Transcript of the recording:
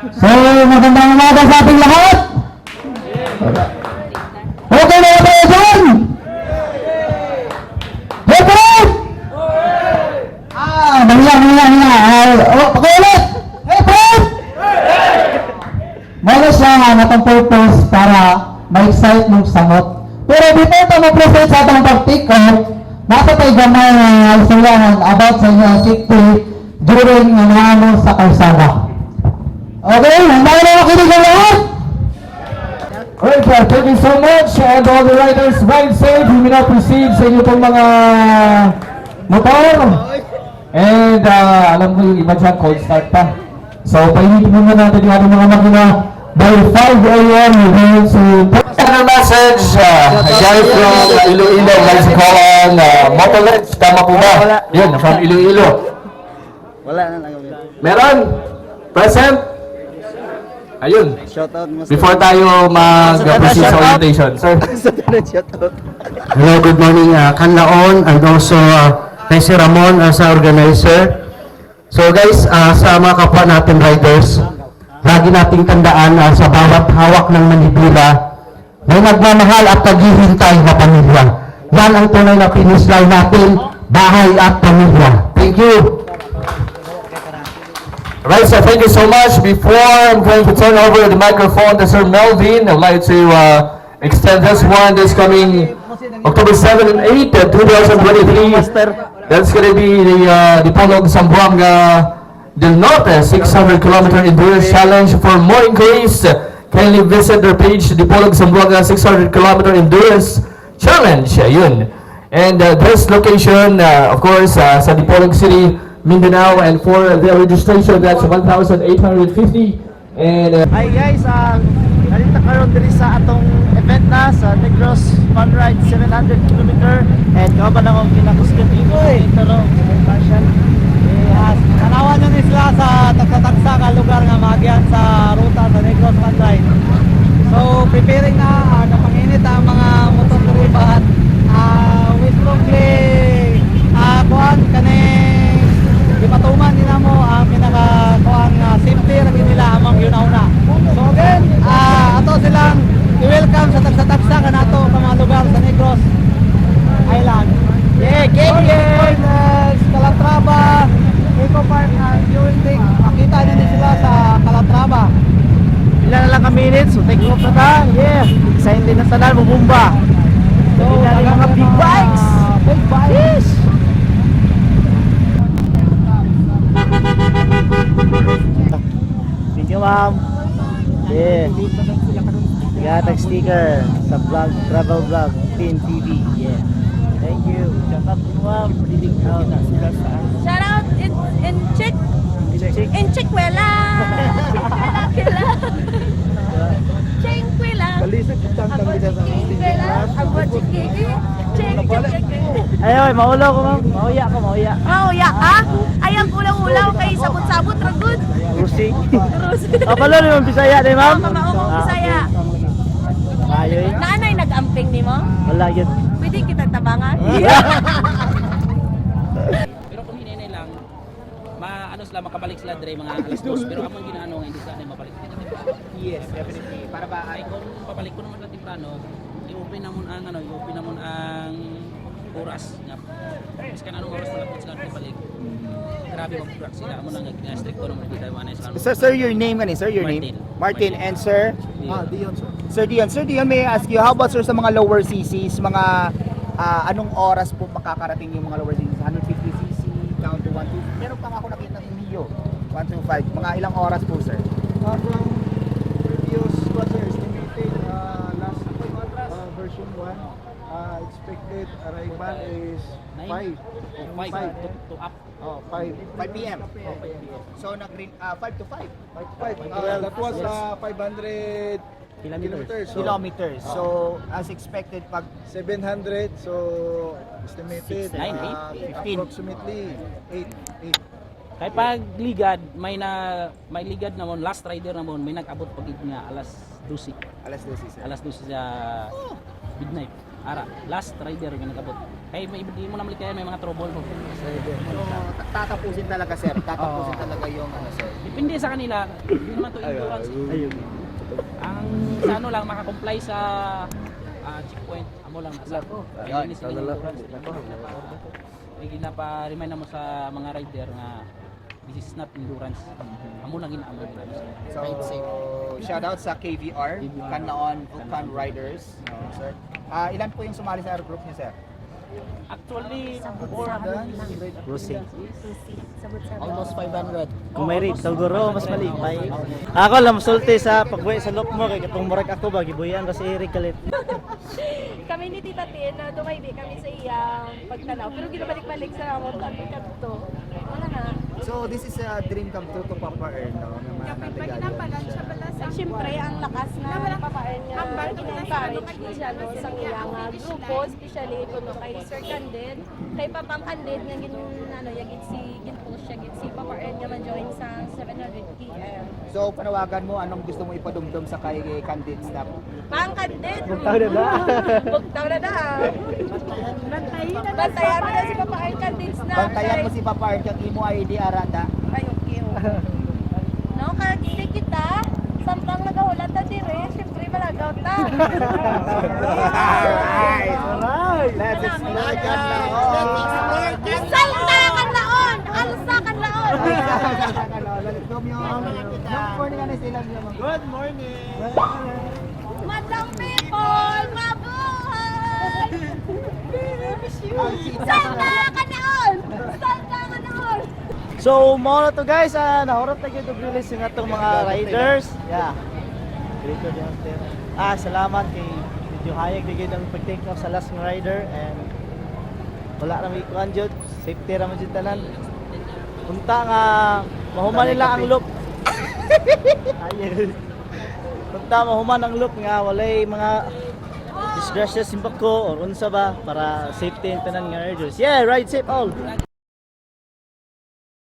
So, magandang umaga sa ating lahat! Okay na ba tayo dyan? Hip hip! Ah, mahiya, mahiya, mahiya. Ah, oh, okay ulit! Hip hip! Mao na siya nga natong purpose para ma-excite mong samot. Pero before ta mo-proceed sa atong pag-take off, naa sa tay gamay nga istoryahan about sa inyong safety during nga naano sa kalsada. Okay, handa na makinig ang lahat? Alright, thank you so much. And all the riders, ride safe. We may now proceed sa inyo pong mga motor. And alam mo yung iba dyan, cold start pa. So, painitin muna natin yung ating mga makina. By 5 a.m., we're going to Another message, a guy from Iloilo, likes to call on Motoleds. Tama po ba? Yun, from Iloilo. Wala na lang. Meron? Present? Ayun. Shout out, Master. Before tayo mag-proceed sa orientation, sir. Shout out. Hello, good morning, Kanlaon, and also kay Sir Ramon as a organizer. So guys, sa mga kapwa natin riders, lagi nating tandaan sa bawat hawak ng manibela, may nagmamahal at naghihintay na pamilya. Yan ang tunay na finish line natin, bahay at pamilya. Thank you. Alright, so thank you so much. Before I'm going to turn over the microphone to Sir Melvin, I'd like to extend this one this coming October 7 and 8, 2023. That's going to be the Dipolog Zamboanga del Norte 600 kilometer endurance challenge. For more inquiries, kindly visit their page, Dipolog Zamboanga 600 kilometer endurance challenge. Ayun. And this location, of course, sa Dipolog City, Mindanao, and for the registration, that's 1,850. And Hi guys, narita karon diri sa atong event na sa Negros Fun Ride 700 km and kauban akong kinakusgan Igoy pero partial. Yes, tanawan nyo ni sila sa tagsa-tagsa ka lugar nga maagyan sa ruta sa Negros Fun Ride. So, preparing na, kapanginit ang mga motor diri, but we strongly kuan kaning gipatuman din mo ang pinaka kuan nga safety ra gid nila among yun-una. So again, ato silang i-welcome sa tagsa-tagsa kanato ka mga lugar sa Negros Island. Yeah, game game. Calatrava, Eco Park and Fuel Tank. Makita nyo din sila sa Calatrava. Pila na lang ka minutes, so take off na ta. Yeah, excited na tanan bumumba. So, na rin mga big bikes. Big bikes. Yes. Thank you, ma'am. Yeah. Gatag sticker sa vlog, travel vlog, Team TV. Yeah. Thank you. Shout out to ma'am. Shout out in Chick Chick. in Chikwela. Chikwela kila. Chinkwela. Abo chikwela. Abo chikiki. Ching chikiki. Ay, oy, maulaw ko, ma'am. Mauya ko, mauya. Oh, ya ka? Ay, ang ulaw-ulaw kay sabot-sabot ra good. Rusik. Rus. Oh, palo ni ma'am Bisaya ni ma'am. Kamao mo Bisaya. Ayoy. Naanay nag-amping nimo? Wala yun. Pwede kita tabangan? Pero kung hinay lang, maano sila, makabalik sila dire mga alas 2. Pero among ginaano nga hindi sila na mabalik dito temprano. Yes, definitely. Para ba Ay kung pabalik ko naman sa temprano, i-open namon ang ano, i-open namon ang oras nga. Biskan anong oras malapit sila pabalik. Grabe mag sila amo nang gina-stricto naman dito tayo sila. Sir, sir, your name kani, sir, your name? Martin. Martin. And sir? Ah, Dion, sir. Sir Dion. Sir Dion, may I ask you, how about sir sa mga lower CCs, mga anong oras po makakarating yung mga lower CCs? 150 cc down to 125. Meron pa nga ako nakita ng Mio, 125. Mga ilang oras po, sir? From previous what, sir, estimated last version 1, expected arrival is 9 5. o 5 to up. Oh, 5. 5 p.m. So, nag 5 to 5 5 to 5. That was 500 kilometers. So, kilometers. So, as expected, pag 700, so estimated 6, 9, 8, 15. approximately 8. 8. Kay pag ligad, may ligad namon last rider namon may nag-abot pag nga alas 12. Alas 12, sir. Alas 12 sa midnight. Ara, last rider nga nag-abot. Kay may di mo naman kaya may mga trouble. So, tatapusin talaga, sir. Tatapusin talaga yung ano, sir. Depende sa kanila, hindi naman to endurance. Ang sa ano lang makakomply sa checkpoint, amo lang nasa. Kaya hindi sila endurance. May ginapa-remind na mo sa mga rider nga this is not endurance. Amo lang ginaamo nila. So, shout out sa KVR, Kanlaon Vulcan Riders. No, sir. Ah, ilan po yung sumali sa group niyo, sir? Actually, 400. Rusi. Sabot-sabot. Almost 500. Kung may rate, siguro mas malipay. Ako lang sulti sa pagbuhi sa loop mo kay katong murag ako ba gibuyan ra si Eric kalit. Kami ni Tita Tin, na dumaybi kami sa iyang pagtanaw. Pero ginabalik-balik sa amon kami kadto. Wala na. So, this is a dream come true to Papa Earl, no? Nga mga natigayon siya. At syempre, ang lakas na Papa Earl nga ina-encourage ni siya, no, sa iyang grupo, especially kuno kay Sir Candid, kay Papang Candid nga gin ano yagit si gin-push siya gid si Papa Earl nga ma-join sa 700 km. So, panawagan mo, anong gusto mo ipadumdum sa kay candidates na Pang Candid. Bugtaw na ba? Bugtaw na na. Bantayan mo na si Papa Earl Candids na. Bantayan mo si Papa Earl kang imo ID arada. Ay, okay. Oh. No, kag hindi kita, samtang nagahulat ta dire, syempre malagaw ta. Alright! Alright. Let's explore Kanlaon! Salta kanlaon! Alsa kanlaon! Let's go, Myong! Good morning, ano sila, Myong? Good morning. Madlang people, mabuhay! Salta kanlaon! Salta kanlaon! So, mao na to guys, nahurot na gyud og release yung atong mga riders. Yeah. Great job yan, sir. Salamat kay medyo hayag di gyud ang pag-take off sa last nga rider and wala ra may kuan jud, safety ra man jud tanan. Unta nga mahuman nila ang loop. Ayun. Unta mahuman ang loop nga walay mga disgrasya simbako or unsa ba para safety ang tanan nga riders. Yeah, ride safe all.